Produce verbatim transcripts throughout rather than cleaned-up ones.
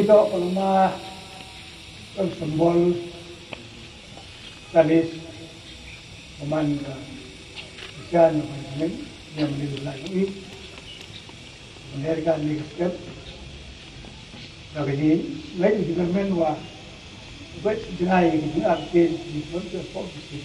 Tok lama kan sembol tanis aman ka ikan aman ngen yang ni lai ni. Mereka ni ke step. Lagi ni lain juga men wa bet jai ni arti ni pun ke fokus di.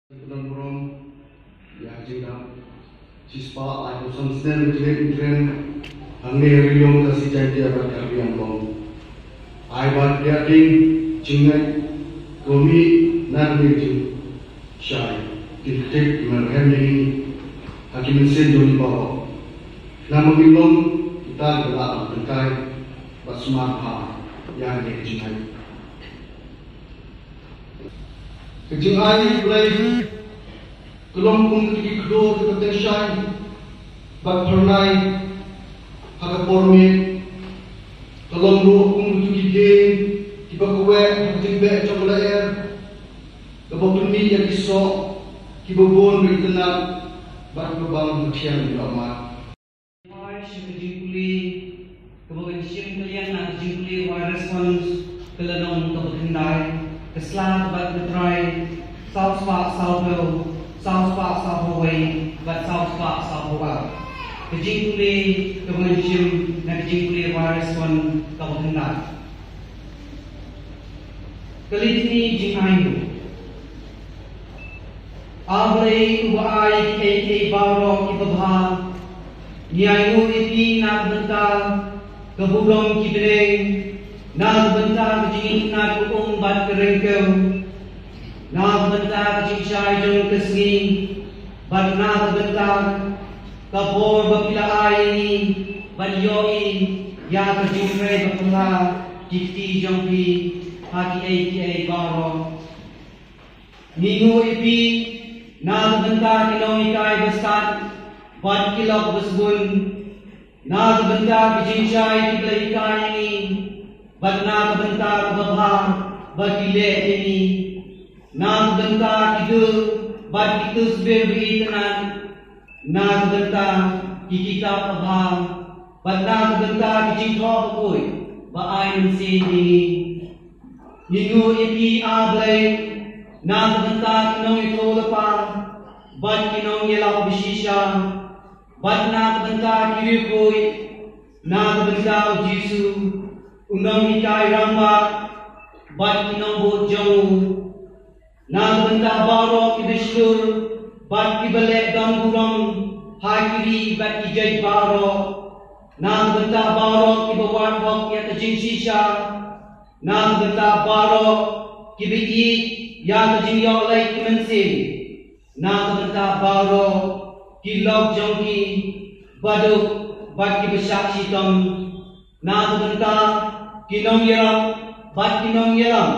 Pynlong burom ïa ka jingdap shispah laiphew san snem ka jingïaid umdien hangne ha Ri Lum Khasi Jaiñtia bad Karbi Anglong. Ai bad ïa ka jingngeit ka mih na ka jingshai ki ktik ki mrem ïa ngi ha ki mynsiem jong ngi baroh. Namar ngi long kita kiba lah ban tyngkai bad sumar bha ïa kane ka jingngeit. Ka jingai U Blei ka long kum kito ki kordor kiba teng shai bad phyrnai ha ka por miet. Ka long ruh kum kito ki dieng kiba kaweh ha ka jingbeh jong ka lyer, kaba pynmih ïa ki soh kiba bun ba itynnad bad kiba bang ba thiang ïa ka ummat. Ai sha ka jingpule kaba kan shim ka liang na ka jingpule wai response ka lynnong kaba khyndai, ka sla kaba ka trai saw spah saw phew, saw spah saw phew wei bad saw spah saw phew ar. Ka jingpule kaba kan shim na ka jingpule wai response kaba khyndai. Ka litany jingainguh. A Blei uba ai kiei kiei baroh kiba bha, ngi ainguh ïa phi na ka bynta ka burom ki bneng, na ka bynta ka jingitynnad ka um bad ka ryngkew, na ka bynta ka jingshai jong ka sngi, bad na ka bynta ka bor ba phi la ai ïa ngi ban ïohi ïa ka jingtrei ba phylla ki kti jong phi ha kiei kiei baroh. Ngi nguh ïa phi na ka bynta ki nonghikai ba stad bad ki lok ba sbun, na ka bynta ki jingshai kiba la hikai ïa ngi, bad na ka bynta kaba bha ba ki leh ïa ngi, na ka bynta ki duh bad ki tusbir ba itynnad, na ka bynta ki kitab babha, bad na ka bynta ki jingthoh bakhuid ba ai mynsiem ïa ngi. Ngi nguh ïa phi A Blei na ka bynta ki nongïathuhlypa bad ki nongïalap ba shisha, bad na ka bynta ki riewkhuid, na ka bynta U Jisu u nonghikai rangbah bad ki nongbud jong u, na ka bynta baroh kiba shlur bad kiba leh dong burom ha ki ri bad ki jaid baroh, na ka bynta baroh kiba wad hok ïa ka jingshisha, na ka bynta baroh kiba ïeit ïa ka jingïoh lait ka mynsiem, na ka bynta baroh ki lok jong ki baduk bad kiba shah shitom, na ka bynta ki nongïarap bad ki nongïalam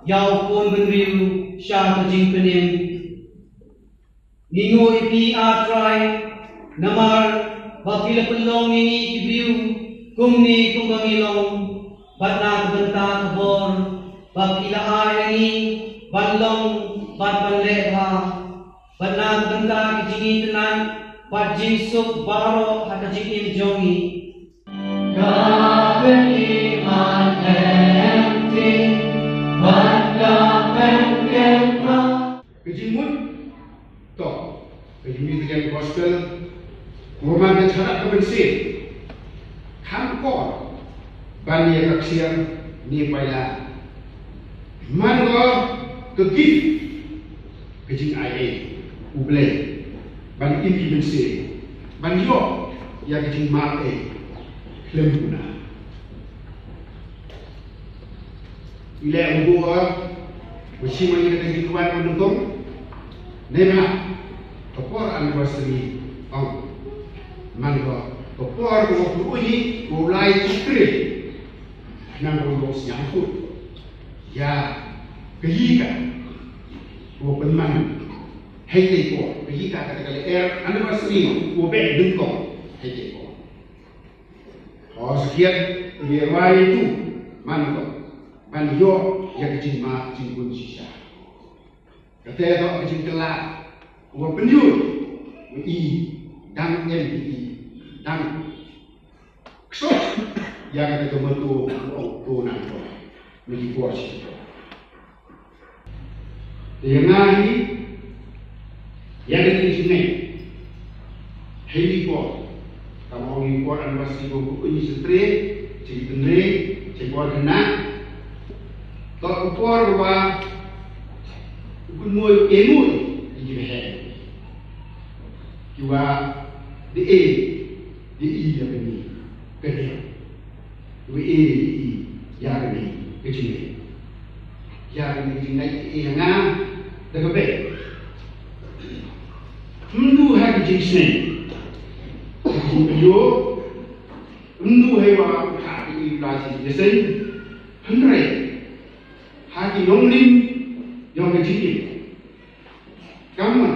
ïa u khun bynriew sha ka jingpynim. Ngi nguh ïa phi A Trai namar ba phi la pynlong ïa ngi ki briew kumne kumba ngi long, bad na ka bynta ka bor ba phi la ai ïa ngi ban long bad ban leh bha, bad na ka bynta ka jingitynnad bad jingsuk baroh ha ka jingim jong ngi. Ka bynta man empty, bad ka bynta ka jingmut. To, ka jingmut ka gospel, kumba ka sharak ka mynsiem. Kham kor ban ïa ka ksiar ne paila. Man ko ka gift ka jingai ei. U Blei, ban im ki mynsiem, ban ïoh ïa ka jingmap ei khlem puna. I leh u bor, u shim ïa ka jingduwai u nyngkong, ne ma, ka por anniversary ong. Man ka, ka por ka u pyni, u lai chakri. Nang u ïoh sñiawkut ïa ka ïing ka u pynman. Hei te ko, ka ïing ka kata ka lyer anniversary u beh nyngkong. Hei te ko. Hooid, sakhiat, ïa rwai tu, man ko, ban ïoh ïa ka jingmap jingkun shisha. Kata ka jingkylla, u pynïoh, u i, dang em i, dang kso, ïa kata ka matu, u ong, to nang ko, mi ki por shi ko. Te ïa nga hi, ïa kata ka jingngai, hei mi por, tang ong mi por anniversary ko, ko ni setre, jingpynre, jingpor kena, to ko por ko ba, u kynmoi, u kynmoi, ïa ki bheh. Ki wa, de e, de i ïa kani, ka de. Wa e, de i, ïa kani, ka jingai. Ïa kani ka jingai, e ïa nga, da ka beh. Mnu ha ka jingsneng. Ka jingpynïoh, mnu ha wa ka ka i la ji, ïa seng, hynrei. Ha ki nongrim, ïa ka jingim. Kamwa,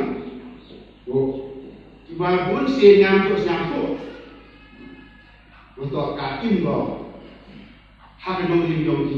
Kiba bun sien ñiam to sñiawkut. Ngi to ka im ko. Ha ka nongrim jong ki.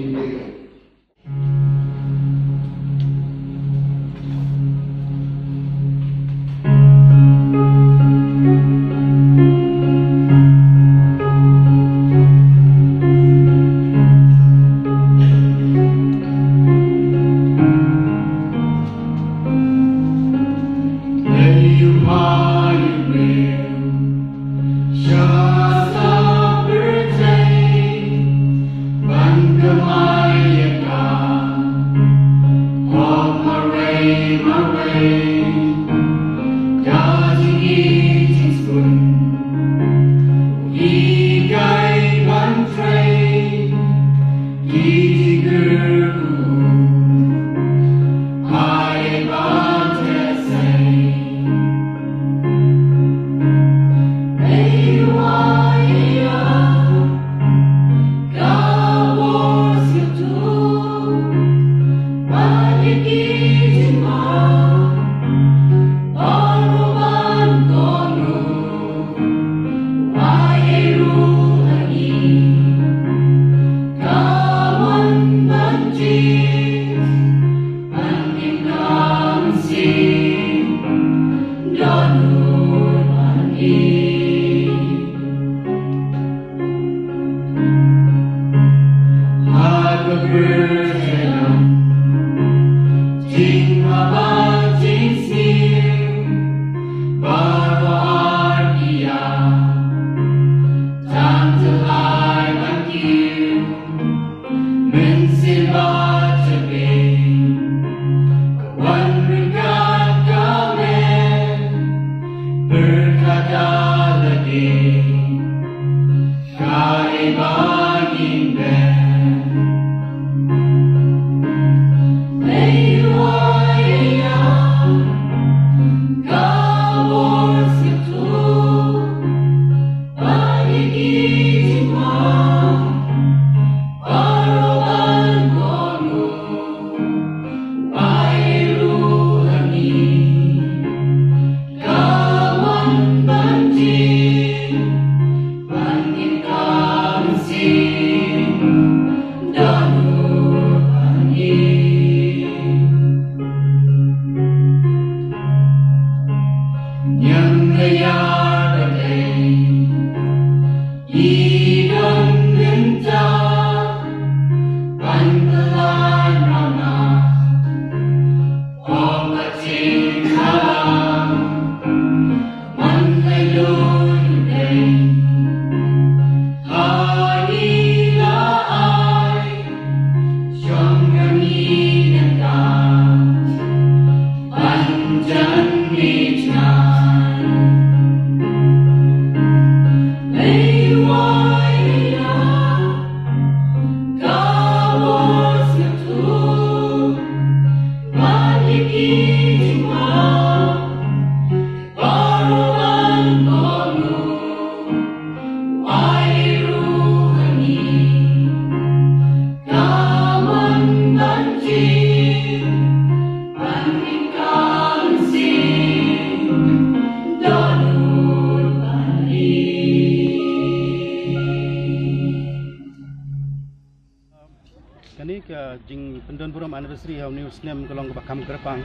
Kane ka jingpyndonburom anniversary ha une u snem ka long kaba kham kyrpang.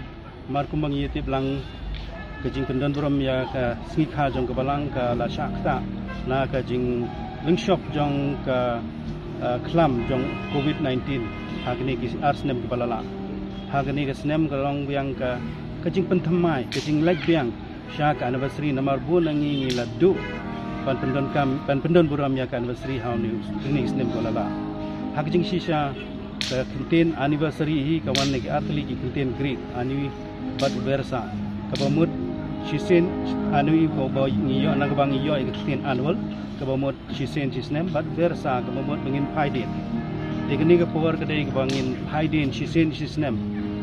Mar kumba ngi ïatip lang, ka jingpyndonburom ïa ka sngi kha jong ka balang ka la shah ktah na ka jinglyngshop jong ka, ah, khlam jong covid nineteen ha kane ki ar snem kiba la lah. Ha kane ka snem ka long biang ka, ka jingpynthymmai, ka jingleit biang sha ka anniversary, namar bun na ngi ngi la duh ban pyndonkam, ban pyndonburom ïa ka anniversary ha une u snem kiba la lah. Ha ka jingshisha, ka kyntien anniversary hi ka wan na ki artylli ki kyntien Greek, anni bad versa. Kaba mut shisien, anni kaba ngi ïoh, na kaba ngi ïoh ïa ka kyntien annual, kaba mut shisien shisnem, bad versa kaba mut ba ngin phai dien. Te kane ka por ka dei kaba ngin phai dien shisien shisnem,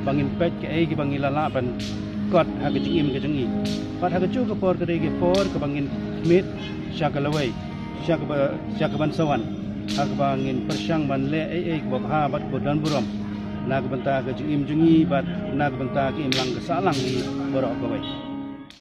ba ngin peit kaei kaba ngi la lah ban kot ha ka jingim ka jong ngi. Bad ha kajuh ka por ka dei ka por kaba ngin khmih sha ka lawei, sha kaba, sha kaban sa wan, ha kaba ngin pyrshang ban leh ei ei kaba bha bad kaba donburom na ka bynta ka jingim jong ngi bad na ka bynta ka imlang ka sahlang ngi baroh kawei.